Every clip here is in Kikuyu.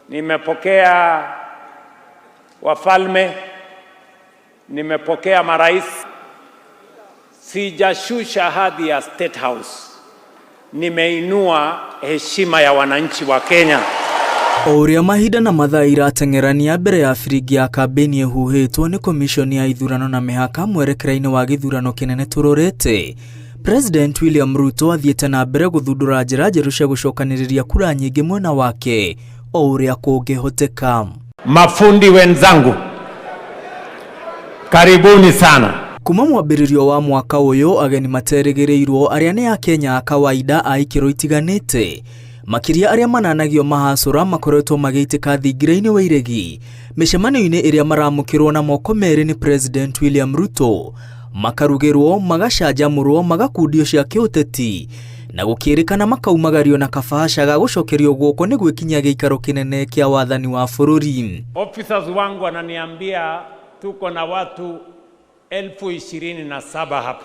Nimepokea wafalme, nimepokea marais. Sijashusha hadhi ya State House, nimeinua heshima ya wananchi wa Kenya. O ũrĩa mahinda na mathaa irateng'erania mbere ya biringi ya kambĩini ĩhuhĩtwo nĩ komishoni ya ithurano na mĩhaka mwerekera-inĩ wa gĩthurano kĩnene tũrorete, President William Ruto athiĩte na mbere gũthundũra njĩra njerũ cia gũcokanĩrĩria kura nyingĩ mwena wake o ũrĩa kũngĩhoteka. Mafundi wenzangu, karibuni sana. Kuma mwambĩrĩrio wa mwaka ũyũ, ageni materĩgĩrĩirwo arĩa nĩ Akenya a kawaida a ikĩro itiganĩte, makĩria arĩa mananagio mahacũra, makoretwo magĩitĩka thingira-inĩ wa iregi mĩcemanio-inĩ ĩrĩa maramũkĩrwo na moko merĩ nĩ President William Ruto, makarugĩrwo, magacanjamũrwo, magakundio cia kĩũteti na gũkĩrĩkana makaumagario na kabaca ga gũcokerio guoko nĩ gwĩkinyia gĩikaro kĩnene kĩa wathani wa bũrũri. Officers wangu wananiambia tuko na watu 27,000 hapa,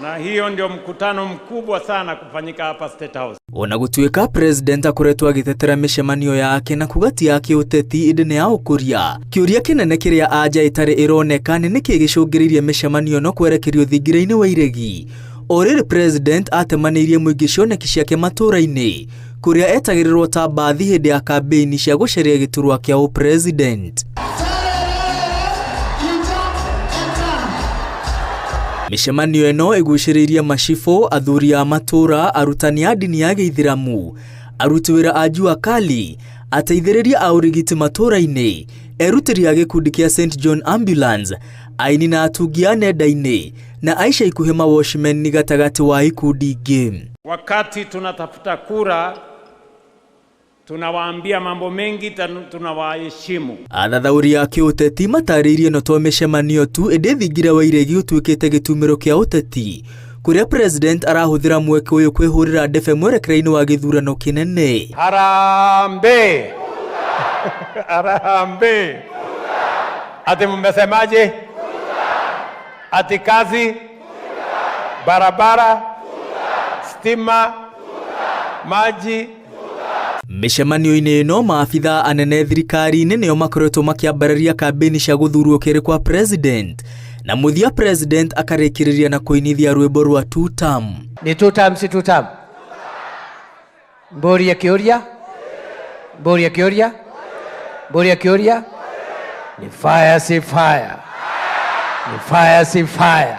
na hiyo ndio mkutano mkubwa sana kufanyika hapa State House. Ona gũtuĩka President akoretwo agĩtetera mĩcemanio yake na kuga ti ya kĩũteti ĩndĩ nĩ ya ũkũria, kĩũria kĩnene kĩrĩa anja ĩtarĩ ĩroneka nĩ nĩkĩ gĩcũngĩrĩirie mĩcemanio ĩno kwerekerio thingira-inĩ wa iregi o rĩrĩ President atemanĩirie mũingĩ cioneki ciake matũũra-inĩ kũrĩa etagĩrĩrwo ta mbathi hĩndĩ ya kambĩini cia gũcaria gĩturwa kĩa ũpresident. Mĩcemanio ĩno ĩgucĩrĩirie macibũ, athuri a matũũra, arutani a ndini ya gĩithĩramu, aruti wĩra a jua kali, ateithĩrĩria a ũrigiti matũũra-inĩ, erutĩri a gĩkundi kĩa St John Ambulance, aini na atungi a nenda-inĩ na aica ikuhĩ mawatchman gatagatĩ wa ikundi ingĩ. Wakati tunatafuta kura, tunawaambia mambo mengi, tunawaheshimu. Athathaũri a kĩũteti matarĩirie ĩno to mĩcemanio tu ĩndĩ thingira wa iregi ũtuĩkĩte gĩtumĩro kĩa ũteti kũrĩa President arahũthĩra mweke ũyũ kwĩhũrĩra ndebe mwerekera-inĩ wa gĩthurano kĩnene. Harambee! Harambee! Ati mmesemaje? Ati kazi, barabara, stima, maji. Mĩcemanio-inĩ ĩno, maabitha anene thirikari-inĩ nĩo makoretwo makĩambararia kambĩini cia gũthurwo kerĩ kwa President, na mũthia President akarĩkĩrĩria na kũinithia rwĩmbo rwa two term. Ni two term, si two term? Mbũria kĩũria, mbũria kĩũria, mbũria kĩũria. Ni fire si fire? Ni fire si fire?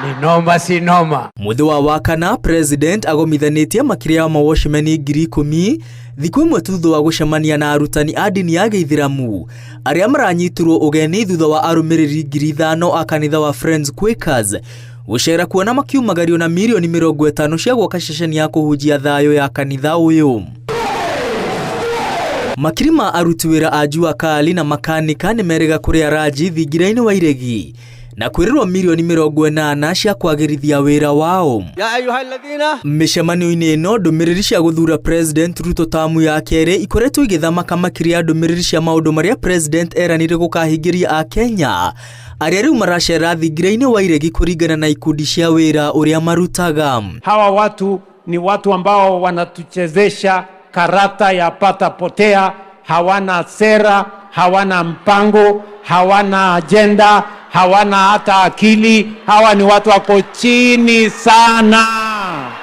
Ni noma si noma? Mũthĩ wa Wakana, President agomithanĩtie makĩria ya mawatchman 10,000 thikũ ĩmwe thutha wa gũcemania na arutani a ndini ya gĩithĩramu arĩa maranyitirwo ũgeni thutha wa arũmĩrĩri 5,000 a kanitha wa Friends Quakers gũcera kuona makiumagario na mirioni 50 cia gwaka ceceni ya kũhunjia thayũ ya kanitha ũyũ. Makiri ma aruti wĩra a jua kali na makanika nĩ merĩga kũrĩa ranji thingira-inĩ wa iregi na kwĩrĩrwo mirioni 80 cia kwagĩrithia wĩra wao. Ya ayuha alladhina. Mĩcemanio-inĩ ĩno, ndũmĩrĩri cia gũthura President Ruto tamu ya kerĩ ikoretwo igĩthamaka makĩria ya ndũmĩrĩri cia maũndũ marĩa President eranire gũkahingĩria Akenya arĩa rĩu maracera thingira-inĩ wa iregi kũringana na ikundi cia wĩra ũrĩa marutaga. Hawa watu ni watu ambao wanatuchezesha karata ya pata potea, hawana sera, hawana mpango, hawana agenda, hawana hata akili. Hawa ni watu wako chini sana.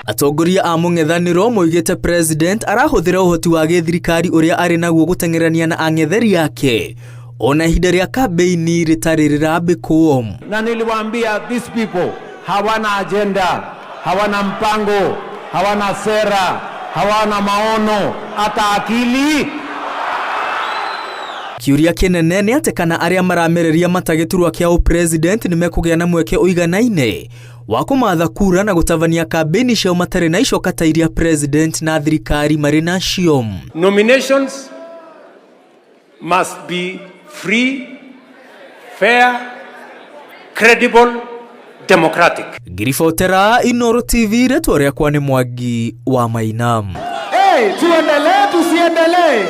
Atongoria a mũng'ethanĩro moigĩte President arahũthĩra ũhoti wa gĩthirikari ũrĩa arĩ naguo gũteng'erania na ang'etheri ake ona ihinda rĩa kambĩini rĩtarĩ rĩrambĩkwo. Na niliwaambia these people hawana agenda, hawana mpango, hawana sera, hawana maono, hata akili. Kĩũria kĩnene nĩ atĩ kana arĩa maramereria mata gĩturwa kĩa ũpresident nĩ mekũgĩa na mweke ũiganaine wa kũmatha kura na gũtabania kambĩini ciao matarĩ na icoka ta iria President na thirikari marĩ nacio. Nominations must be free, fair, credible, democratic. Ngiribotera Inooro TV, rĩtwa rĩakwa nĩ Mwangi wa Maina. Hey, tuendelee tusiendelee?